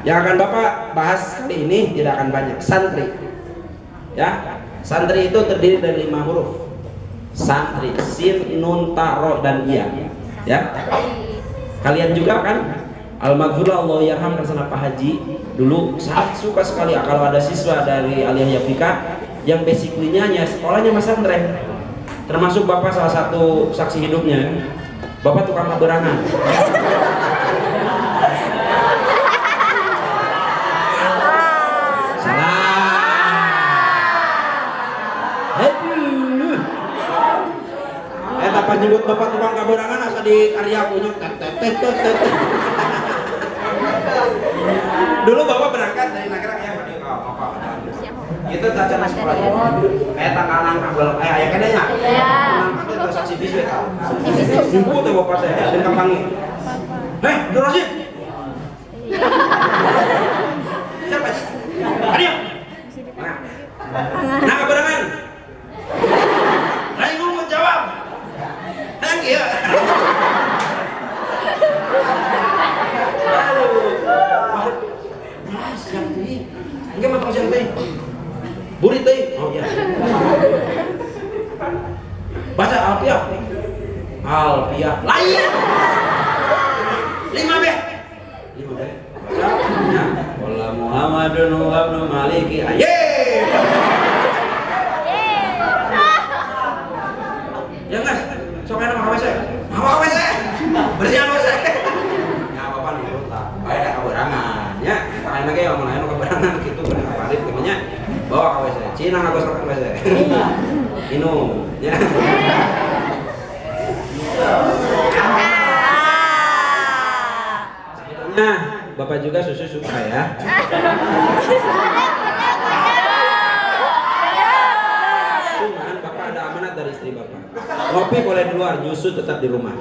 Yang akan Bapak bahas kali ini tidak akan banyak. Santri. Ya, santri itu terdiri dari 5 huruf. Santri, sin, nun, ta, ro, dan ya. Ya. Kalian juga kan? Al-Maghfurlah Allah yarham bersama Pak Haji dulu sangat suka sekali kalau ada siswa dari Aliyah Yafika yang basically-nya sekolahnya pesantren. Termasuk Bapak salah satu saksi hidupnya. Bapak tukang kaberangan. Salah. Aduh. Eta panyebut Bapak tukang kaberangan asa di karya punya tet tet tet tet. Dulu Bapak berangkat dari Nagrak ya, Pak. Bapak. Itu cacana sekolah. Kayak tangkalan kabel aya keneh nya. Iya. Nangkat teh saksi bisu eta. Jemput teh Bapak teh dan kapangi. Heh, Nur Rasid. Siapa sih? Ayo. Nah, nah kaberangan. Lain ngomong jawab. Hayang ieu. Siang teh. Engke mah tong siang teh. Burit teh. Oh iya. Baca Alfiah. Alfiah. Lain. 5 B. 5 B. Baca. Wala Muhammadun wa ibnu Maliki. Aye. Ya enggak? Sok enak mah WC. Mawa WC. Bersihan WC. Ya apa-apa nurut lah. Bae da kaberangan nya. Eta ge lamun aya nu kaberangan kitu bener kaparip teh nya. Bawa ka WC. Cina ngagosok ka WC. Minum ya. Sebetulnya Bapak juga susu suka ya. Cuman Bapak ada amanat dari istri Bapak. Ngopi boleh di luar, nyusu tetap di rumah.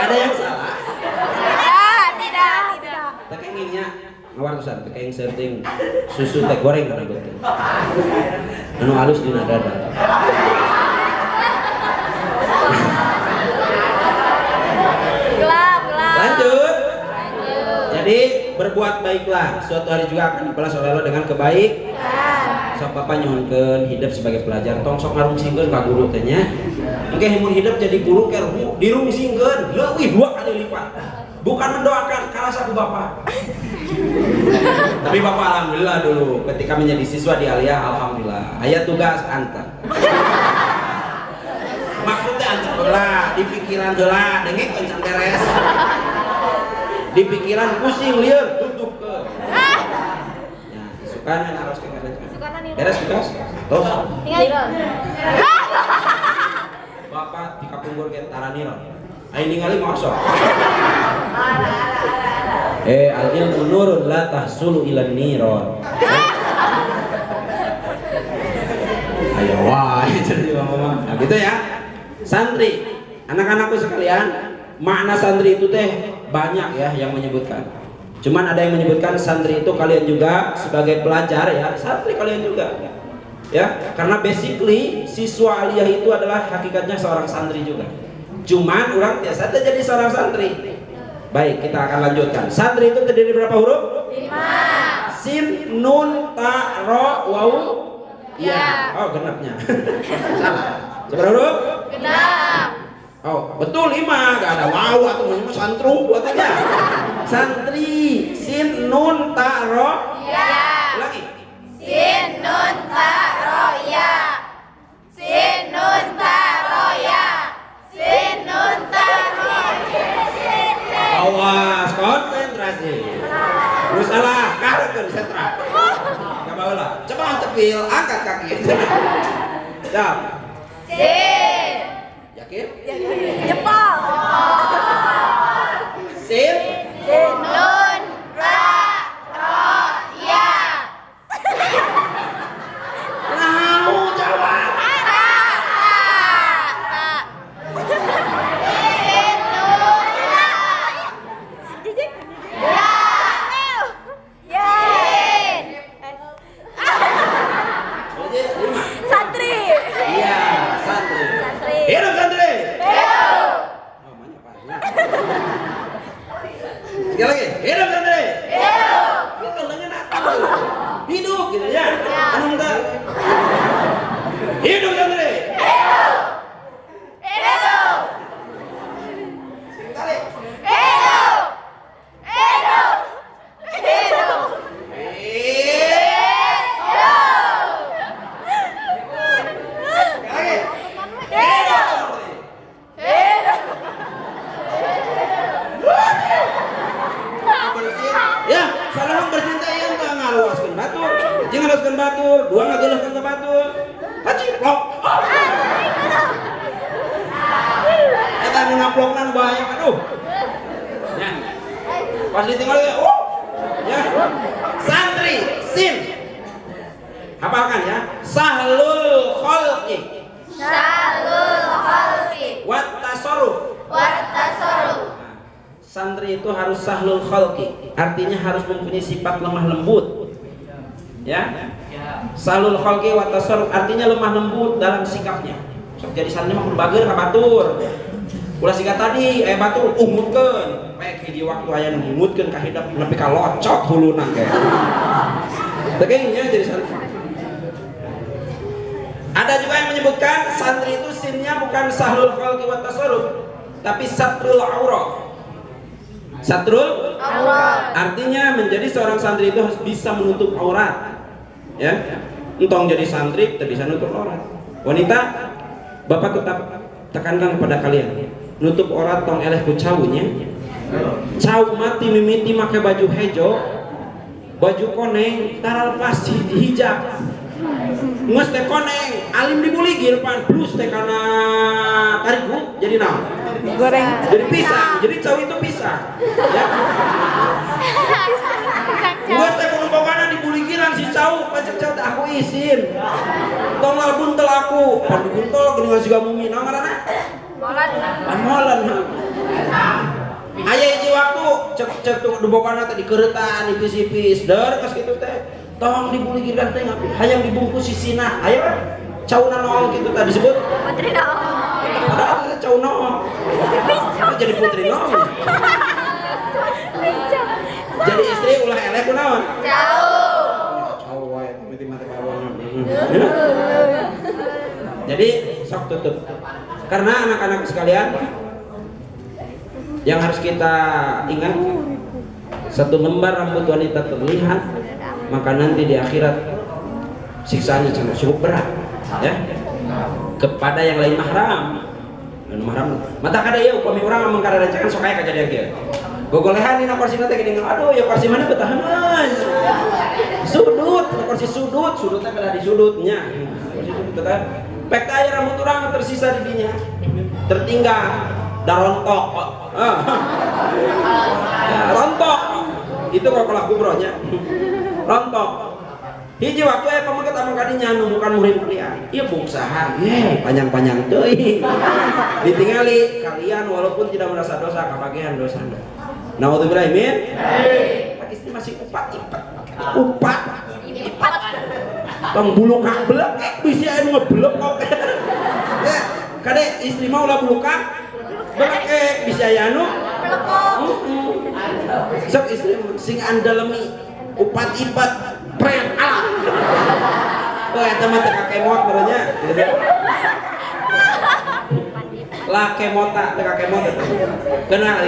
Ada yang salah? Tidak, tidak. Tekenginnya ngawartosan, tekeng serting susu teh goreng kana beuteung. Anu halus dina dada. Gelap, gelap. Lanjut. Jadi berbuat baiklah, suatu hari juga akan dibalas oleh Allah dengan kebaikan. Sok Bapak nyuhunkeun hidup sebagai pelajar, tong sok ngarungsingkeun ka guru teh nya. Engke mun hidup jadi guru keur dirungsingkeun leuwih 2 kali lipat. Bukan mendoakan, karasa ku Bapak. Tapi Bapak alhamdulillah dulu ketika menjadi siswa di Aliyah, alhamdulillah. Aya tugas antar. Maksudnya antar heula, di pikiran heula, dengek can beres. Di pikiran pusing lieur tutup ke. Ya, sukana naros ke beres tugas? Tos. Bapak di kapungkur ke taraniro. Aing ningali mosok. Al ilmu nurun la tahsulu ilan niron. Ayo wah, jadi mama. Nah, gitu ya. Santri, anak-anakku sekalian, makna santri itu teh banyak ya yang menyebutkan. Cuman ada yang menyebutkan santri itu kalian juga sebagai pelajar ya, santri kalian juga. Ya, karena basically siswa aliyah itu adalah hakikatnya seorang santri juga. Cuman orang biasa jadi seorang santri. Baik, kita akan lanjutkan. Santri itu terdiri berapa huruf? 5. Sin, nun, ta, ro, wawu, ya. Oh, genapnya. Salah. Berapa huruf? Genap. Oh, betul 5, gak ada wawu atau maksudnya santru atau. Santri, sin, nun, ta, ro, ya. Lagi. Sin, nun, ta, ro, ya. Sin, nun, ta, ro, ya. Sin, nun, ta, ro, ya. Awas, konsentrasi. Lu salah, karek sentra. Gak bawa lah. Coba tepil, angkat kaki. Siap. Sin. Yakin? Jepol. Sin. Sin, nun, ta, ro, ya. Mau jawab. Sin, nun, ta. Ya. Ya. Berarti 5. Santri. Iya, santri. Santri. Hidup santri. Sekali lagi, hidup santri. Hidup. Itu lengan atuh. Hidup gitu ya. Anu teh. Hidup santri. Hidup. Hidup. Sing tarik. Hidup. Hidup. Hidup. Sekali lagi. Hidup. Hidup. Ya, salah bersin teh ieu teh ngaluaskeun batur. Jeung ngaluaskeun batur, dua ngageuleuhkeun ka batur. Kaciplok. Eta nu ngaplokna nu bahaya aduh. Ya. Pas ditinggal ya, oh. Ya. Santri sin. Hafalkan ya. Sahlul khalqi. Sahlul khalqi. Wat tasarruf. Wat tasarruf. Santri itu harus sahlul khalqi, artinya harus mempunyai sifat lemah lembut. Ya. Sahlul khalqi wa tasarruf artinya lemah lembut dalam sikapnya. Sok jadi santri mah kudu bager ka batur. Ulah siga tadi aya batur ungutkeun, pek hiji waktu aya nu ngungutkeun ka hidep nepi ka locot huluna ge. Teu nya jadi santri. Ada juga yang menyebutkan santri itu sinnya bukan sahlul khalqi wa tasarruf, tapi satrul aurat. Satrul aurat. Artinya menjadi seorang santri itu harus bisa menutup aurat. Ya. Entong jadi santri tidak bisa nutup aurat. Wanita, Bapak tetap tekankan kepada kalian, nutup aurat tong eleh ku caunya. Cau mati mimiti make baju hejo, baju koneng, tara lepas hijab. Nges teh koneng, alim dibuligir pan plus teh kana tarigu jadi naon? Goreng. Jadi pisang, jadi cau itu pisang. Ya. Nges teh kumpokana dibuligiran si cau, pacek cau teh aku isin. Tong lah buntel aku, pan dibuntol geuningan siga mumi naon ngaranna? Molan. Pan molan. Aya hiji waktu cek cek dubokana teh dikeuretan ipis-ipis, der geus kitu teh. Tong dibuligiran teh ngapi hayang dibungkus sisina. Aya cauna nool kitu tadi disebut putri nool. Padahal cau nool. Jadi putri nool. Jadi istri ulah eleh kunaon? Cau. Cau wae mimiti mate pawon. Jadi sok tutup. Karena anak-anak sekalian yang harus kita ingat, satu lembar rambut wanita terlihat, maka nanti di akhirat siksaannya sangat cukup berat, ya. Kepada yang lain mahram, mahram. Mata kada ya upami urang amun kada rancangan sok aya kajadian kieu. Gogolehan dina kursi teh geuning, aduh ya kursi mana betahanan. Sudut, kursi sudut, sudutnya kada di sudutnya. Kursi sudut teh. Pek teh aya rambut urang tersisa di dinya. Tertinggal da rontok. Rontok. Itu kalau kubronya. Rontok. Hiji waktu aya pameget amang kadinya nu bukan muhrim kuliah. Ieu bungsaha, ye panjang-panjang teuing. Ditingali kalian walaupun tidak merasa dosa kabagian dosana. Naudzubillah min. Pak istri masih upat ipat. Upat ipat. Tong bulukak belek bisi aya nu ngebelek kok. Ya, kade istri mah ulah bulukak belek bisi aya anu belekok. Sok istri sing andalemi upat ipat pret alah. Oh eta mah teu kakemot barunya. La kemota teu kakemot eta. Keuna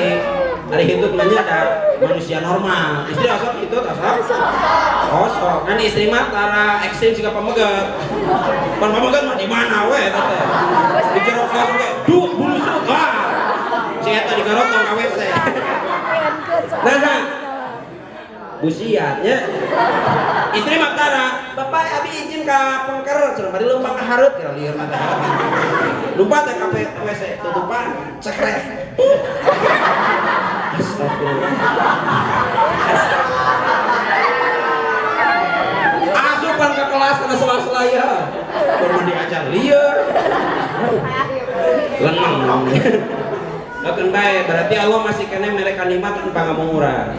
ari hitut mah nya da manusia normal. Istri osok hitut osok. Osok. Kan istri mah tara ekstrim siga pameget. Pan pameget mah di mana we eta teh. Di jero kelas ge duh bulusuk. Wah. Si eta digarot tong ka WC. Nah, busiatnya istri mah tara, bapak abi izin ka pengker cenah bari leumpang ka hareut kira lieur mah teh. Lupa teh ka WC tutupan cekrek. Astagfirullah. Asupan ke kelas kana sela-sela ya. Kudu diajar lieur. Lenang dong. Lakeun bae berarti Allah masih kene mere kalimat tanpa ngamungura.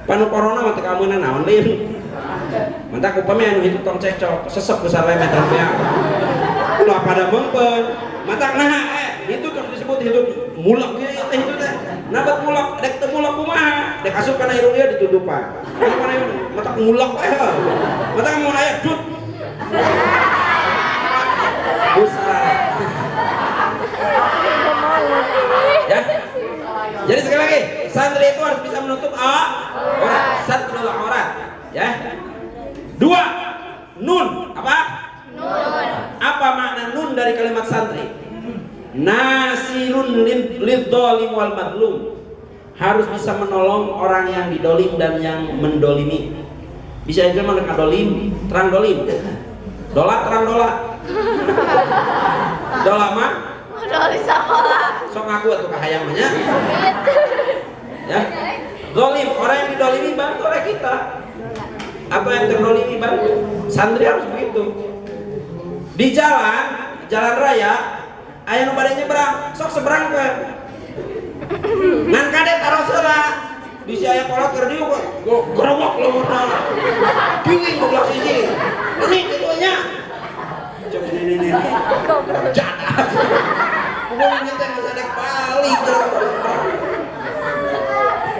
Panu corona mah teu kameunang naon lain. Mantak upami anu hitu tong cekcok, sesek besar lae metan teh. Ulah pada mempen. Mantak naha itu terus disebut hidup mulak ieu teh hitu teh. Nabat mulak, rek teu mulak kumaha? dek asup kana irung ieu ditutupan. Mana mata ngulek aya. Mata mun aya dut. Busara. Ya. Jadi sekali lagi, santri itu harus bisa menutup aurat, satrul aurat, ya. Dua, nun, apa? Nun. Apa makna nun dari kalimat santri? Nasirun lidzalim wal madlum. Harus bisa menolong orang yang didolim dan yang mendolimi. Bisa aja mana dolim, terang dolim. Dola terang dola. Dola mah? Dolim sekolah. Sok ngaku atuh ka hayang mah nya. Ya. Dolim, orang yang didolimi bantu oleh kita. Atau yang terdolimi bantu. Santri harus begitu. Di jalan, jalan raya, aya nu bade nyebrang, sok seberang ke. Ngan kade taros heula. Bisi aya kolot keur dieu gerobok leuweuna. Piwing goblok siji. Ini kitu nya. Cek ini. Jada. Pokoknya teh geus adek balik.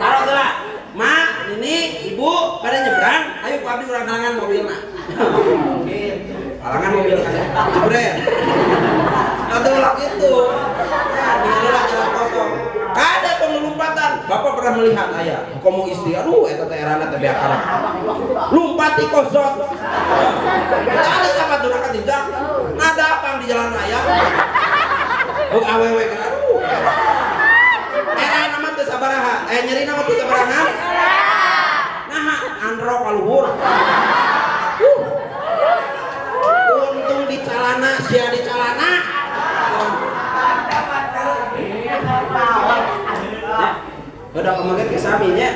Taros heula. Ma, nini, ibu pada nyebrang, ayo ku abdi urang halangan mobilna. Gitu. Halangan mobil kan. Jebret. Atau ulah gitu. Nah, dengan jalan kosong. Kada pengelumpatan. Bapak pernah melihat ayah, komo istri, aduh eta teh erana teh beak arah. Lompati kosong. Ada siapa tuh nak tidak? Ngadapang di jalan raya. Oh awewe kan aduh. Erana mah teu sabaraha, nyerina mah teu sabaraha. Nah, andro kaluhur. Untung di calana, sia di calana. Udah kemarin ke saminya,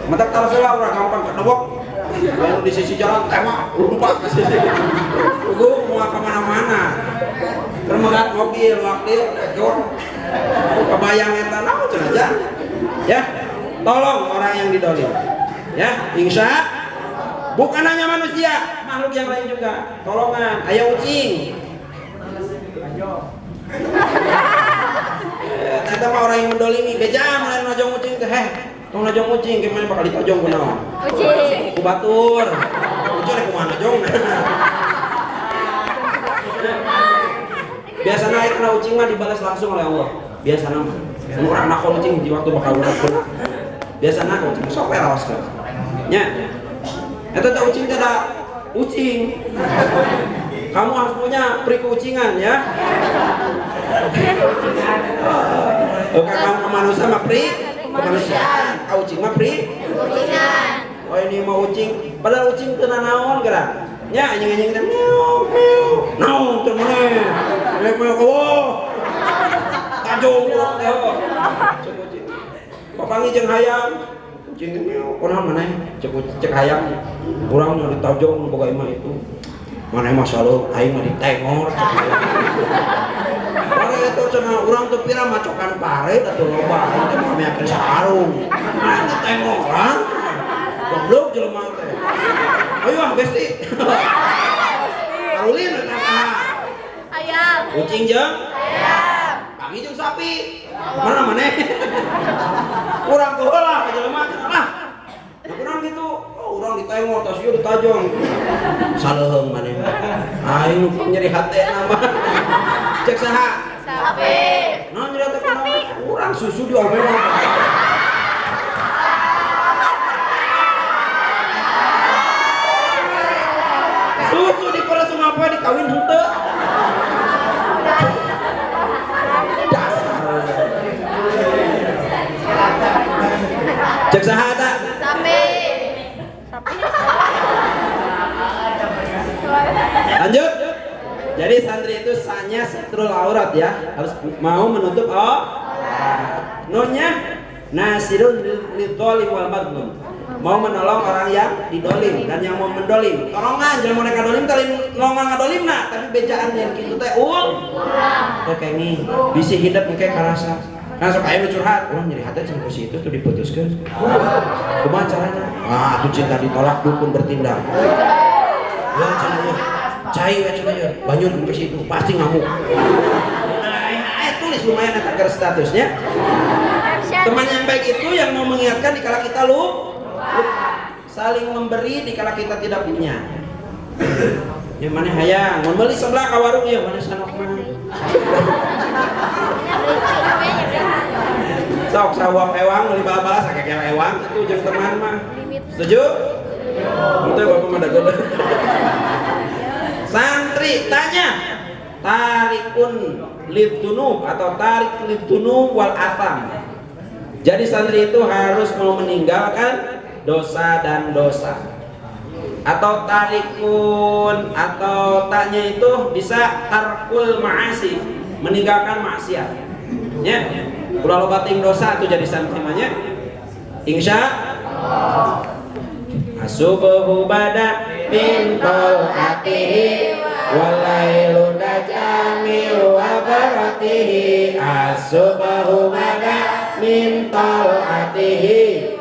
mata taruh salah orang gampang kedewok. Lalu di sisi jalan tembak, lompat ke sisi. Gue mau kemana-mana. Termegat mobil, wakil, ekor. Kebayang eta naon cenah ya. Tolong orang yang didolim. Ya, insya bukan hanya manusia, makhluk yang lain juga. Tolongan, ayo ucing. Eta mah orang yang mendolimi, beja mulai najong ucing teh, heh, tong najong ucing gimana bakal ditojong kunaon? Ucing. Ku batur. Ucing rek kumaha najong. Biasana aya kena ucing mah dibalas langsung oleh Allah. Biasana mah. Mun urang nakol ucing di waktu bakal urang kena. Biasana ucing sok we raos ke. Nya. Eta teh ucing teh da ucing. Kamu harus punya peri keucingan ya. Oh, kamu ke manusia mah peri kemanusiaan, kau ucing mah peri keucingan. Oh ini mau ucing, padahal ucing teu nanaon geura. Nya anjing-anjing teh meow meow. Naon teu maneh? Meow meow oh. Tajung urang teh. Cek ucing. Papangi jeung hayam. Ucing meow, kunaon maneh? Cek cek hayam. Urang nya ditajong boga imah itu. Maneh mah selalu aing mah ditengor cek hayam. Pare itu cenah urang teu pira macokan pare atuh loba aing teh mah meakeun sakarung. Maneh ditengoran. Goblok jelema teh. Ayo ah besti. Karulin eta saha? Ayam. Ucing jeung ayam. Pangi jeung sapi. Mana maneh? Urang teu heula ka jelema cenah lah. Nah kurang gitu. Oh urang ditengor tas ieu ditajong. Saleuheung maneh. Aing nu nyeri hate mah. Cek saha? Sapi. Naon nyeri hate kunaon? Urang susu diomelan. Susu diperes apa dikawin henteu. Dasar. Cek saha eta? Sapi. Sapi. Lanjut. Jadi santri itu sanya satrul aurat ya, harus mau menutup aurat. Nunnya nasirun lidzalim wal madlum. Mau menolong orang yang didolim dan yang mau mendolim. Tolongan, jangan mau mereka dolim, kalian longan ngadolim nah, tapi bejaan yang kitu teh ul. Teh kengi, bisi hidup engke karasa. Nah sok aya nu curhat, urang nyeri hate jeung si itu tuh diputuskeun. Kumaha carana? Ah, atuh cinta ditolak dukun bertindak. Ya cenah ieu. Cai we cenah ieu, banjur ke situ pasti ngamuk. Nah, tulis lumayan eta statusnya. Teman yang baik itu yang mau mengingatkan dikala kita lupa. Saling memberi dikala kita tidak punya. Ya mana hayang, mau beli sebelah ka warung ya mana sanok mah. Sok sawap ewang beli bala-bala sakekela ewang itu jeung teman mah. Setuju? Itu bapak mah dagoda. Santri tanya, tarikun lidunub atau tarik lidunub wal atam. Jadi santri itu harus mau meninggalkan dosa dan dosa. Atau tarikun atau taknya itu bisa tarkul ma'asi, meninggalkan maksiat. Ya, ulah loba teuing dosa itu jadi santri mah nya. Insya Allah. Asubuhu bada min qalatihi walailu dajami'u abaratihi. Asubuhu bada min qalatihi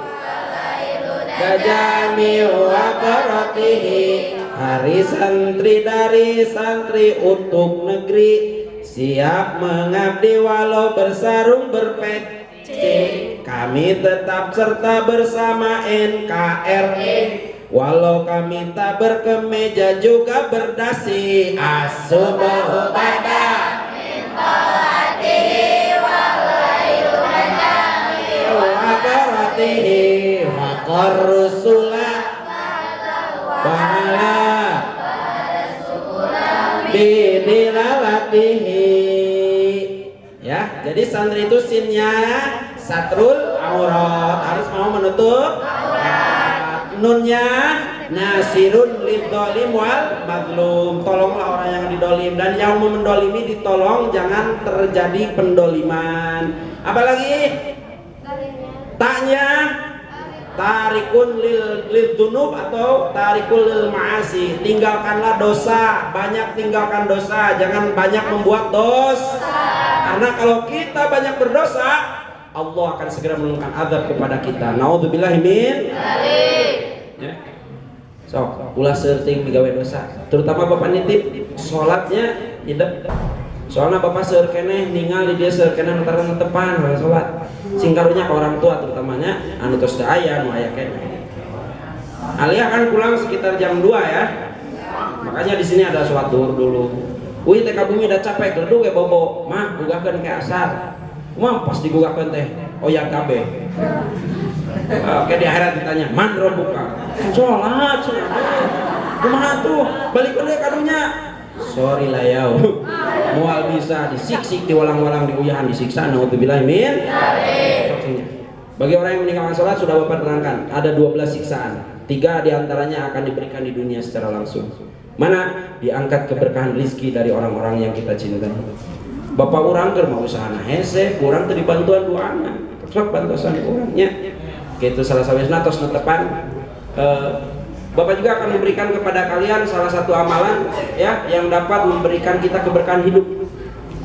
dajami'u abaratihi. Hari santri dari santri untuk negeri, siap mengabdi walau bersarung berpeci. Kami tetap serta bersama NKRI, walau kami tak berkemeja juga berdasi. Asubuhu bada min qalatihi walailu dajami'u abaratihi. Waqarrusula wa'ala bidilalatihi. Ya, jadi santri itu sinnya satrul aurat, harus mau menutup aurat. Nunnya nasirun lidzalim wal mazlum, tolonglah orang yang didolim dan yang mau mendolimi ditolong, jangan terjadi pendoliman. Apalagi taknya tarikun lil dunub atau tarikul lil ma'asi, tinggalkanlah dosa, banyak tinggalkan dosa, jangan banyak membuat dosa. Karena kalau kita banyak berdosa, Allah akan segera menurunkan azab kepada kita. Naudzubillahi min dzalik. Ya. Sok, ulah seuring migawe dosa. Terutama bapak nitip salatnya hidup. Soalnya bapak seueur keneh ningali dia seueur keneh nu tara tepan salat. Sing karunya ke orang tua terutamanya anu tos teu aya nu aya keneh. Alia kan pulang sekitar jam 2 ya. Makanya di sini ada sholat duhur dulu. Wih teh bumi udah capek geledug ge bobo. Mah gugahkeun ke asar. Mah pas digugahkeun teh oyak kabeh. Oke di akhirat ditanya, "Man rabbuka?" Salat, salat. Kumaha tuh? Balikeun deui kadunya. Sorry lah ya. Moal bisa disiksik, diwalang-walang, diuyahan, disiksa. Naudzubillah min dzalik. Bagi orang yang meninggalkan sholat sudah Bapak terangkan, ada 12 siksaan. 3 diantaranya akan diberikan di dunia secara langsung. Mana? Diangkat keberkahan rizki dari orang-orang yang kita cintai. Bapak urang keur mau usahana hese, kurang teu dibantuan doana. Sok bantosan urangnya. Gitu salah sawiosna tos netepan. Bapak juga akan memberikan kepada kalian salah satu amalan ya yang dapat memberikan kita keberkahan hidup.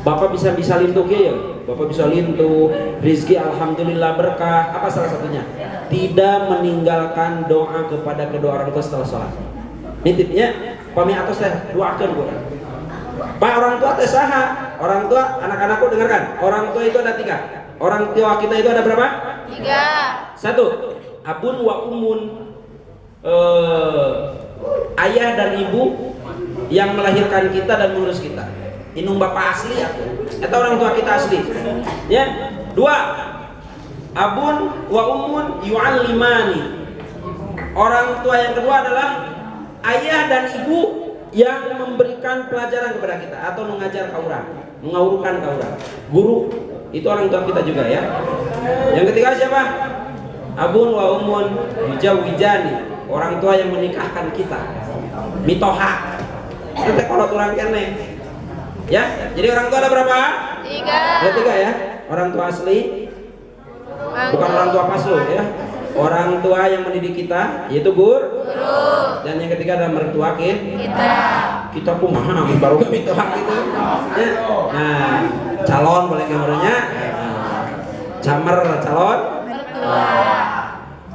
Bapak bisa lintuh ya, Bapak bisa lintuh, rizki alhamdulillah berkah. Apa salah satunya? Tidak meninggalkan doa kepada kedua orang tua setelah sholat. Nitipnya, pami atos teh doakeun ku. Pak orang tua teh saha? Orang tua anak-anakku dengarkan. Orang tua itu ada 3. Orang tua kita itu ada berapa? 3. 1, abun wa umun. Ayah dan ibu yang melahirkan kita dan mengurus kita. Inung bapak asli aku, atau orang tua kita asli. Ya. 2, abun wa umun yu'allimani. Orang tua yang kedua adalah ayah dan ibu yang memberikan pelajaran kepada kita atau mengajar ka urang, mengaurukan ka urang. Guru itu orang tua kita juga ya. Yang ketiga siapa? Abun wa umun yujawijani. Orang tua yang menikahkan kita, mitoha. Itu teh kolot urang keneh. Ya, jadi orang tua ada berapa? 3. Ada 3 ya. Orang tua asli, bukan orang tua palsu ya. Orang tua yang mendidik kita, yaitu guru. Dan yang ketiga adalah mertua kita. Kita kumaha amun baru mitoha gitu. Ya. Nah, calon boleh gambarnya. Camer calon mertua.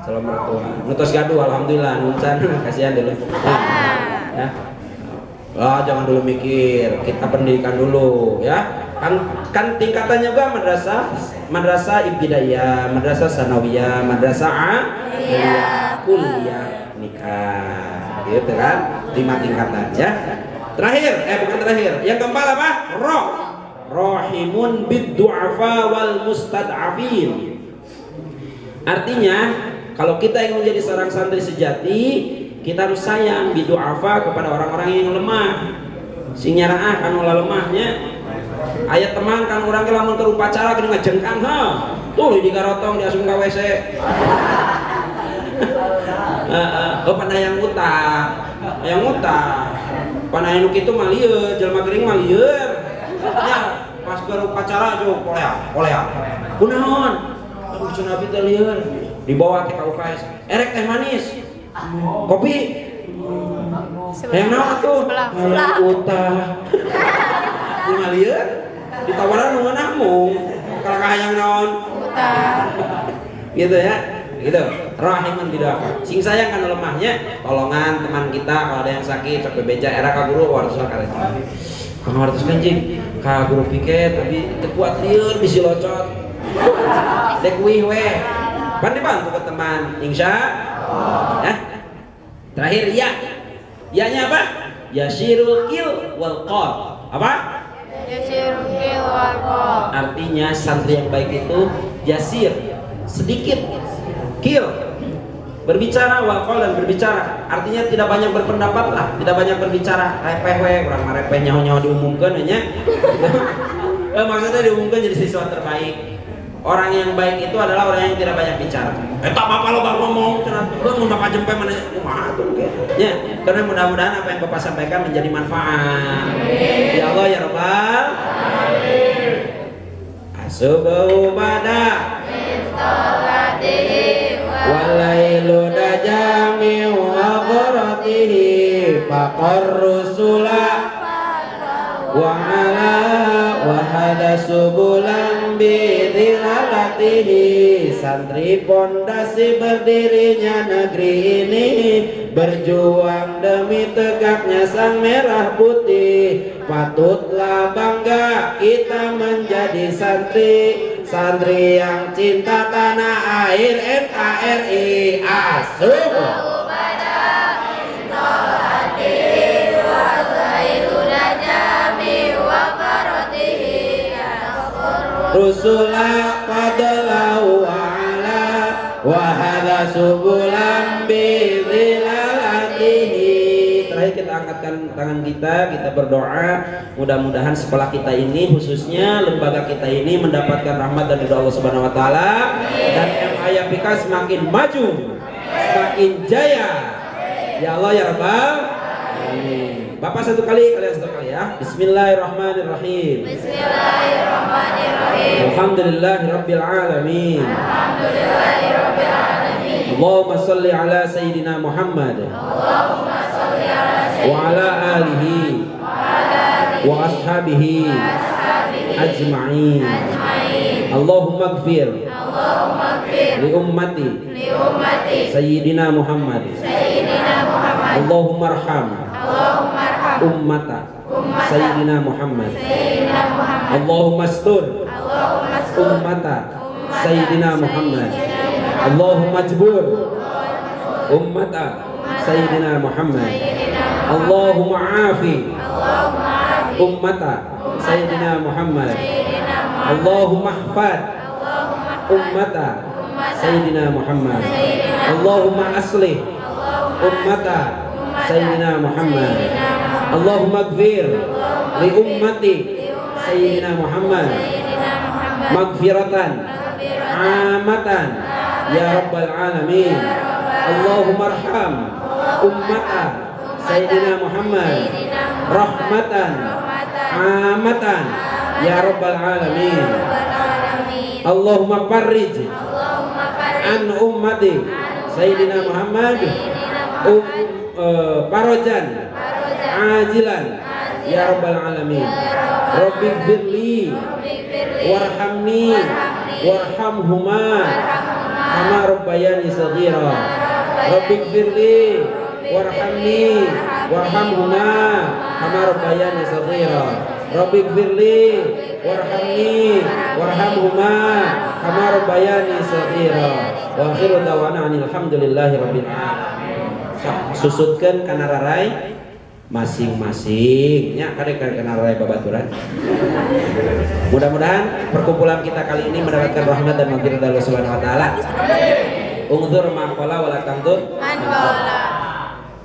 Calon mertua. Nu tos gaduh alhamdulillah nuncan kasihan dulu. Nah, ya. Oh, jangan dulu mikir, kita pendidikan dulu ya. Kan tingkatannya juga madrasah Madrasah ibtidaiyah, madrasah sanawiyah, madrasah aliyah, kuliah, nikah. Gitu kan? 5 tingkatan ya. Terakhir, bukan terakhir. Yang keempat apa? Ro. Rahimun bid-du'afa wal mustad'afin. Artinya, kalau kita ingin menjadi seorang santri sejati, kita harus sayang bidu'afa kepada orang-orang yang lemah. Sing nyaraah kan ulah lemahnya. Aya teman kan urang ge lamun keur upacara geuning ngajengkang ha. Tuluy digarotong diasung ka WC. Oh pan hayang utang. Hayang utang. Pan aya nu kitu mah lieur, jelema gering mah lieur. Ya, pas keur upacara jo kolea, kolea. Kunaon? Aduh cenah abi teh lieur. Dibawa ke UKS. Erek teh manis. Kopi. Hayang naon atuh? Hayang utang. Kumaha lieur? Ditawaran nu ngamung. Kalau hayang naon? Utang. Gitu ya. Gitu. Rahiman tidak. Sing sayang kan lemahnya, tolongan teman kita kalau ada yang sakit sok bebeja era ka guru wartos ka. Kang wartos kanjing ka guru piket tapi teu kuat lieur bisi locot. Dek wih we. Pan dibantu ke teman, insya Allah. Ya. Terakhir ya. Ya-nya apa? Yasirul qil wal qal. Apa? Yasirul qil wal qal. Artinya santri yang baik itu yasir, sedikit, kil, berbicara, wal qal dan berbicara. Artinya tidak banyak berpendapat lah, tidak banyak berbicara. Repeh we, urang mah repeh nyaho-nyaho diumumkeun nya. Maksudnya diumumkan jadi siswa terbaik. Orang yang baik itu adalah orang yang tidak banyak bicara. Eta bapak lo baru ngomong, cenah mun bapak jempe mana kumaha tuh ya. Karena mudah-mudahan apa yang bapak sampaikan menjadi manfaat. Ya Allah ya Rabbal alamin. Asubu bada walailu dajami wa gharatihi faqar rusula wa ala wa hada subulan bidilalatihi. Santri pondasi berdirinya negeri ini, berjuang demi tegaknya sang merah putih. Patutlah bangga kita menjadi santri, santri yang cinta tanah air NKRI. Asuh. Rusula qadlahu ala wa hadza subulan bi dhilalatihi. Terakhir kita angkatkan tangan kita, kita berdoa mudah-mudahan sekolah kita ini khususnya lembaga kita ini mendapatkan rahmat dan ridha Allah Subhanahu wa taala, dan MAYPK semakin maju, semakin jaya. Ya Allah ya Rabbal alamin. Bapak satu kali, kalian satu kali ya. Bismillahirrahmanirrahim. Bismillahirrahmanirrahim. Alhamdulillahirabbil alamin. Alhamdulillahirabbil alamin. Allahumma shalli ala sayyidina Muhammad. Allahumma shalli ala sayyidina wa ala alihi wa ashabihi ajma'in. Allahumma ighfir li ummati sayyidina Muhammad. Allahumma arham ummata sayyidina Muhammad. Allahumma astur ummata sayyidina Muhammad. Allahumma jbur ummata sayyidina Muhammad. Allahumma afi ummata sayyidina Muhammad. Allahumma hfad ummata sayyidina Muhammad. Allahumma aslih ummata sayyidina Muhammad. Allahumma gfir li ummati sayyidina Muhammad magfiratan amatan ya rabbal alamin. Allahumma arham ummata sayyidina Muhammad rahmatan amatan ya rabbal alamin. Allahumma farrij an ummati sayyidina Muhammad parajan ajilan ya rabbal alamin. Rabbighfirli warhamni warhamhuma kama rabbayani shaghira. Rabbighfirli warhamni warhamhuma kama rabbayani shaghira. Rabbighfirli warhamni warhamhuma kama rabbayani shaghira. Wa akhiru da'wana alhamdulillahi rabbil alamin. Susutkeun kana rarai masing-masing nya kadek kana rarai babaturan. Mudah-mudahan perkumpulan kita kali ini mendapatkan rahmat dan maghfirah dari Allah Subhanahu wa taala. Ungzur ma qala wala tanzur man qala.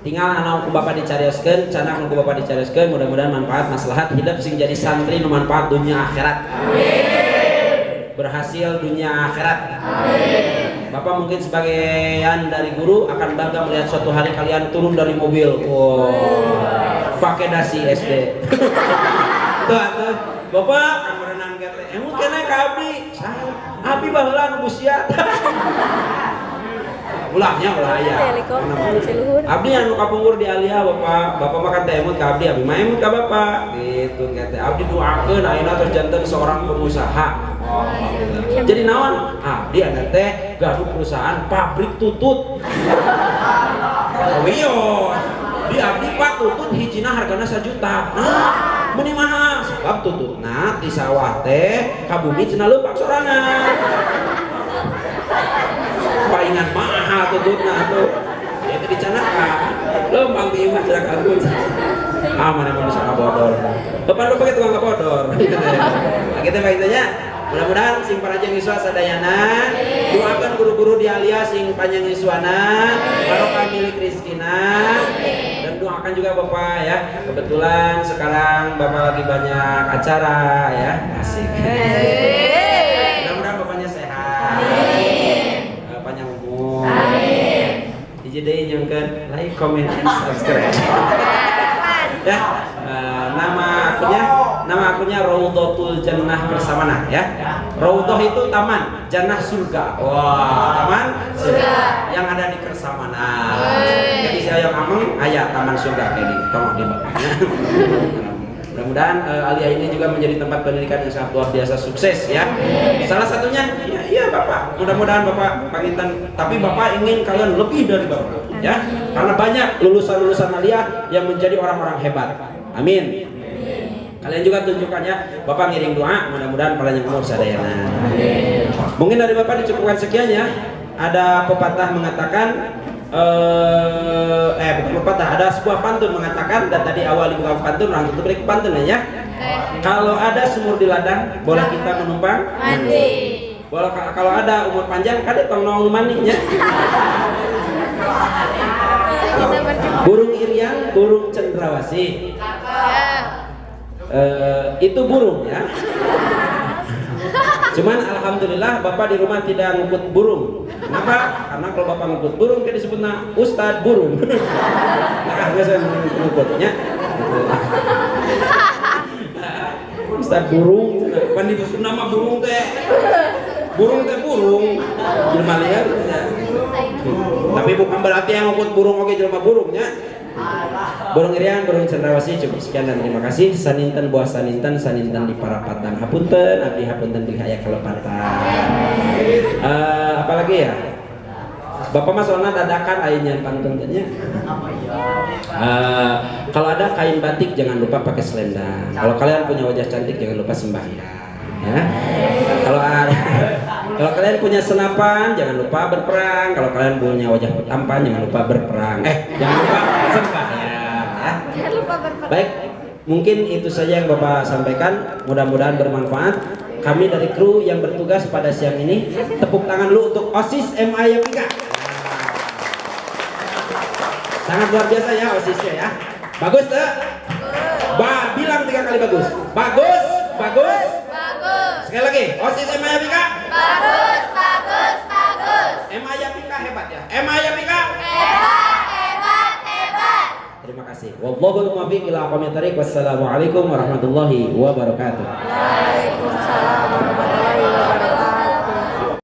Tinggal anak ku bapak dicarioskeun, canak ku bapak dicarioskeun, mudah-mudahan manfaat maslahat hidup sing jadi santri nu manfaat dunia akhirat. Amin. Berhasil dunia akhirat. Amin. Bapak mungkin sebagian dari guru akan bangga melihat suatu hari kalian turun dari mobil. Wow. Pakai dasi SD. Tuh atuh, bapak kamerenan ge teh. Emut keneh ka abdi. Salah. Abdi baheula nu busiat. Ulahnya ulah aya. Abdi anu kapungkur di Aliyah bapak, bapak makan teh emut ka abdi, abdi mah emut ka bapak. Gitu teh. Abdi doakeun ayeuna terus janten seorang pengusaha. Oh, jadi naon? Abdi anu teh gaduh perusahaan pabrik tutut. Oh iya. Di abdi pak tutut hijina hargana 1 juta. Nah, meuni mahal sebab tututna di sawah teh ka bumi cenah leupak sorangan. Palingan mahal tututna tuh. Itu dicanakan. Lempang di imah cenah kagun. Ah mana mau bisa kabodor. Depan lu pakai tukang kabodor. Nah, kita baik-baiknya. Mudah-mudahan sing panjang yuswa sadayana, doakan guru-guru di Aliyah sing panjang yuswana, barokah milik rizkina, dan doakan juga bapak ya. Kebetulan sekarang bapak lagi banyak acara ya, asik. Mudah-mudahan bapaknya sehat, panjang umur. Hiji deui nyungkeun like, comment, and subscribe. Ya, nama akunnya Raudhatul Jannah Kersamana ya. Raudhah itu taman, jannah surga. Wah, taman surga yang ada di Kersamana. Jadi saya yang ameng aya taman surga kayak gitu. Tolong di bawahnya. Mudah-mudahan Aliyah ini juga menjadi tempat pendidikan yang sangat luar biasa sukses ya. Salah satunya ya, iya Bapak. Mudah-mudahan Bapak panginten, tapi Bapak ingin kalian lebih dari Bapak ya. Karena banyak lulusan-lulusan Aliyah yang menjadi orang-orang hebat. Amin. Kalian juga tunjukkan ya, Bapak ngiring doa, mudah-mudahan panjang umur sadayana. Mungkin dari Bapak dicukupkan sekian ya. Ada pepatah mengatakan, bukan pepatah, ada sebuah pantun mengatakan, dan tadi awal dibuka pantun, langsung tutup pantun ya. Kalau ada sumur di ladang, boleh kita menumpang mandi. Boleh kalau ada umur panjang, kada tong nong maninya. Burung irian, burung cendrawasih. Itu burung ya. Cuman alhamdulillah bapak di rumah tidak ngukut burung. Kenapa? Karena kalau bapak ngukut burung kayak disebutnya ustad burung. Nah, nggak saya ngukutnya. Ustad burung, pan di nama burung teh. Burung teh burung. Jelema liar. Tapi bukan berarti yang ngukut burung oke jelema burungnya. Burung irian, burung cendrawasih, cukup sekian dan terima kasih. Saninten buah saninten, saninten di parapatan. Hapunten, abdi hapunten di haya kelepatan. Apalagi ya? Bapak mas soalnya dadakan airnya pantun tanya. Kalau ada kain batik jangan lupa pakai selendang. Kalau kalian punya wajah cantik jangan lupa sembahyang. Ya. Kalau kalian punya senapan jangan lupa berperang. Kalau kalian punya wajah tampan jangan lupa berperang. Jangan lupa sembahyang. Ya. Jangan lupa berperang. Baik, mungkin itu saja yang Bapak sampaikan. Mudah-mudahan bermanfaat. Kami dari kru yang bertugas pada siang ini, tepuk tangan dulu untuk OSIS MA Yapika. Sangat luar biasa ya OSISnya ya. Bagus tak? Ba, bilang 3 kali bagus. Bagus, bagus. Bagus. Sekali lagi, OSIS MA Yapika. Bagus, bagus, bagus. MA Yapika hebat ya. MA Yapika hebat, hebat, hebat. Terima kasih. Wallahul muwaffiq ila aqwamit thariq. Wassalamualaikum warahmatullahi wabarakatuh. Waalaikumsalam warahmatullahi wabarakatuh.